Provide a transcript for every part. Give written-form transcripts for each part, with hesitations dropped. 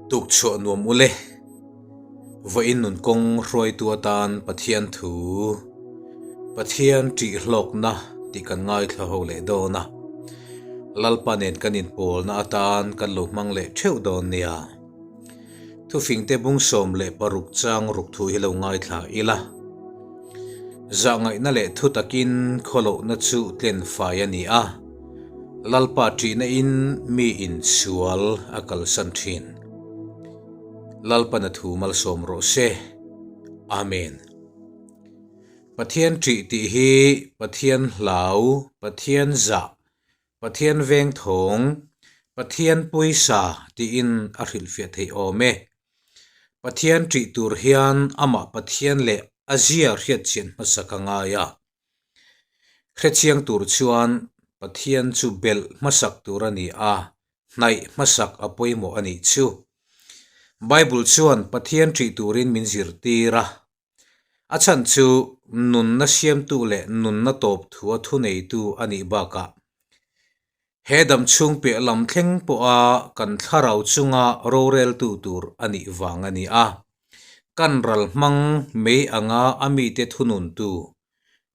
Tukchhuah nuam ule. Vawiin nun kawng hruaitu atan Pathian thu, Pathian ṭih hlawkna tih kan ngaithla ho leh dawn a. Lalpa nen kan inpawlna atan kan lo hmang leh ṭheuh dawn nia. Thufingte bung 16 chang ruk thu hi lo ngaithla ila. Zahngaihna leh thu takin khawlohna chu tlen fai a ni a, Lalpa ṭihna in mi insual a kalsan ṭhin. Lalpan a thu malsawm rawh se. Amen. Pathian ṭih tih hi Pathian hlau, Pathian zah, Pathian vengthawng, Pathian pawisa tiin a hrilhfiah theih awm e. Pathian ṭih tur hian amah Pathian leh a zia hriatchian hmasak a ngai a. Hrechiang tur chuan Pathian chu belh hmasak tur a ni a, hnaih hmasak a pawimawh a nih chu. Bible chuan Pathian ṭih turin min zirtir a. A chhan chu nunna siamtu leh nunna tawp thua thuneitu a nih bakah he dam chhung piah lam thleng pawha kan thlarau chunga roreltu tur a nih vang a ni a. Kan ral hmang mei anga a mite thununtu,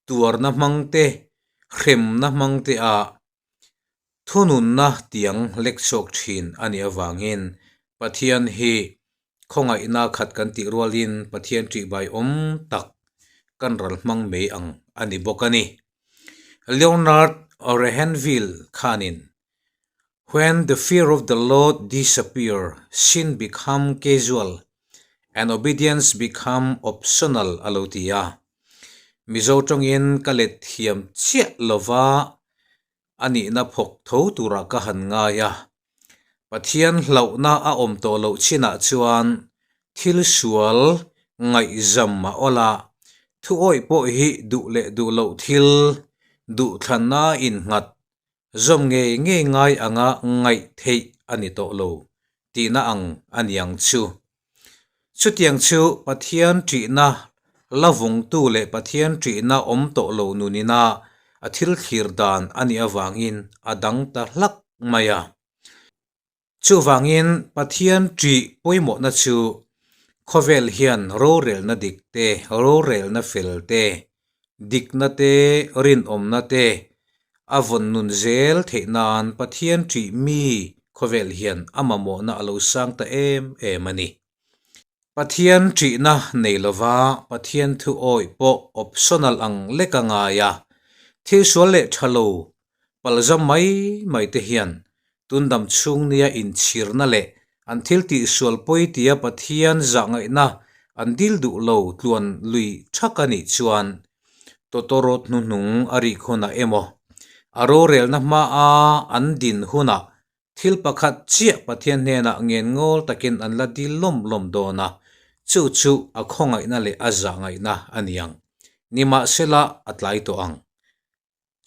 tuarna hmang te, hremna hmang te a Thununna tiang lek chhuak thin a nih avangin Pathian hi khawngaihna khat kan tih rualin Pathian ṭihbai awm tak kan ral hmang mai ang a ni bawk a ni. Leonard Rehenville khanin, When the fear of the Lord disappear, sin become casual and obedience become optional a lo ti a. Mizo tawngin ka let thiam chiah lova a nihna phawk tho turah ka han ngai a. Pathian hlauhna a awm tawh loh chinah chuan thil sual ngaihzam a awl a, thuawih pawh hi duh leh duh loh thil duhthlanna innghat zawm ngei ngei ngai anga ngaih theih a ni tawh lo tihna ang a niang chu. Chutiang chu Pathian ṭihna la vungtu leh Pathian ṭihna awm tawh lo nunina a thil thlir dan a nih avangin a dang ta hlak mai a. Chuvangin Pathian ṭih pawimawhna chu khawvel hian rorelna dik te, rorelna fel te, dikna te, rinawmna te a vawn nun zel theih nan Pathian ṭih mi khawvel hian a mamawhna a lo sang ta em em a ni. Pathian ṭihna nei lova Pathian thu awih pawh optional ang lek a ngai a, thil sual leh ṭha lo palzam mai mai te hian tundam chhung nia inchhirna leh an thil tih sual pawi tia Pathian zahngaihna an dil duh lo tluan lui thak a nih chuan tawtawrawt hnuhnung a rik hunah emaw a rorelna hmaa an din hunah thil pakhat chiah Pathian hnenah ngen ngawl takin an la dil lawm lawm dawn a, chu chu a khawngaihna leh a zahngaihna a ni ang. Nimahsela a tlai tawh ang.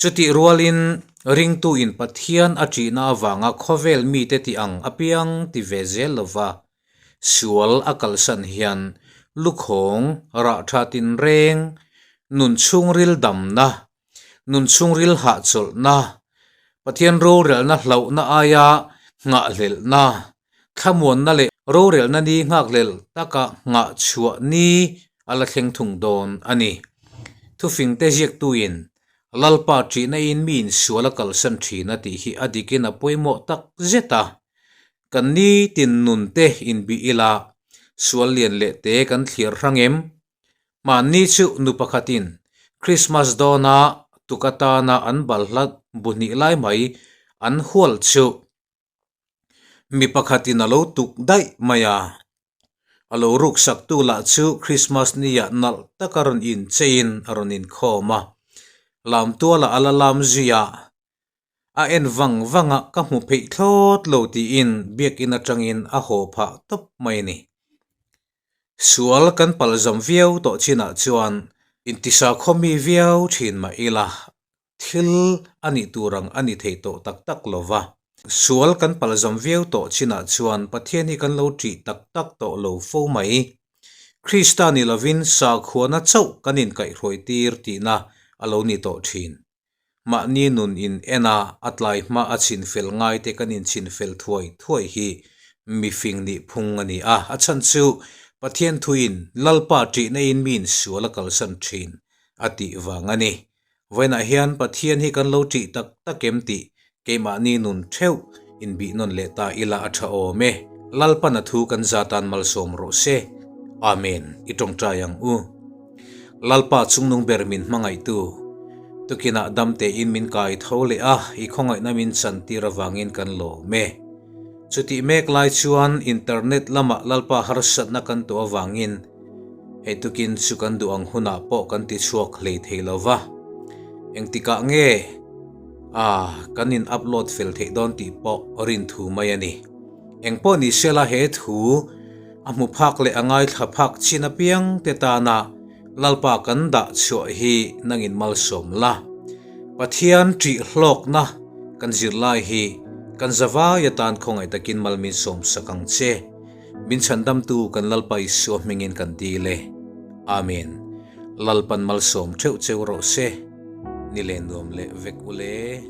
Chutih rualin ringtuin Pathian a ṭihna avanga khawvel mite tih ang apiang ti ve zel lova sual a kalsan hian lukhawng, rah ṭha tinreng, nun chhungril damna, nun chhungril hahchawlhna, Pathian rorelna hlauhna aia nghahhlelhna, thlamuanna leh rorelna ni nghakhlel taka nghah chhuah ni a la thleng thung dawn a ni. Thufingte ziaktuin Lalpa ṭihna in mi insual a kalsan ṭhin a tih hi a dikin a pawimawh tak zet a. Kan nitin nunte inbih ila sual lian leh te kan thlir hrang em? Hmanni chu nu pakhatin Christmas dawna tuk atana an balhla bu hnih lai mai an hual chu Mi pakhatin a lo tuk daih mai a, a lo ruksaktu lah chu Christmas nia nalh taka rawn incheiin a rawn inkhawm a, lam tualah a la lam zui a, a en vang vang a ka hmu pheih thlawt lo tiin biakin atangin a haw phah tawp mai a ni. Sual kan palzam viau tawh chinah chuan intisa khawmi viau thin mah ila Thil a nih tur ang a ni thei tawh tak tak lo va. Sual kan palzam viau tawh chinah chuan Pathian hi kan lo ṭih tak tak tawh lo fo mai. Krista ni lovin sakhuana chauh kan inkaihhruai tir tihna a lo ni tawh ṭhin. Mahni nun in en a, a tlai hma a chinfel ngai te kan inchinfel thuai thuai hi. mifing nih phung a ni a, a chhan chu Pathian thuin Lalpa ṭihna in mi insual a kalsan ṭhin a tih vang a ni. Vawiinah hian Pathian hi kan lo ṭih tak tak em tih keimahni nun ṭheuh inbih nawn leh ta ila a ṭha awm e. Lalpan a thu kan za tan malsawm rawh se. Amen. I ṭawngṭai ang u. Lalpa chungnung ber min hmangaihtu, tukinah dam tein min kai tho leh a, i khawngaihna min chantir avangin kan lawm e. Chutih mek lai chuan internet lamah Lalpa harsatna kan tuah avangin hei tukin chu kan duh ang hunah pawh kan ti chhuak hlei thei lo va. Engtikah nge a kan in upload fel theih dawn tih pawh rin thu mai a ni. Engpawh ni sela he thu a hmu phak leh a ngaithla phak chin apiang te tana Lalpa kan dah chhuah hi nangin malsawm la. Pathian ṭih hlawkna kan zirlai hi kan zavai atan khawngaih takin mal min sawmsak ang che. Min chhandamtu kan Lalpa Isua hmingin kan dil e. Amen. Lalpan malsawm theuh cheu rawh se. Ni len nuam leh vek ule.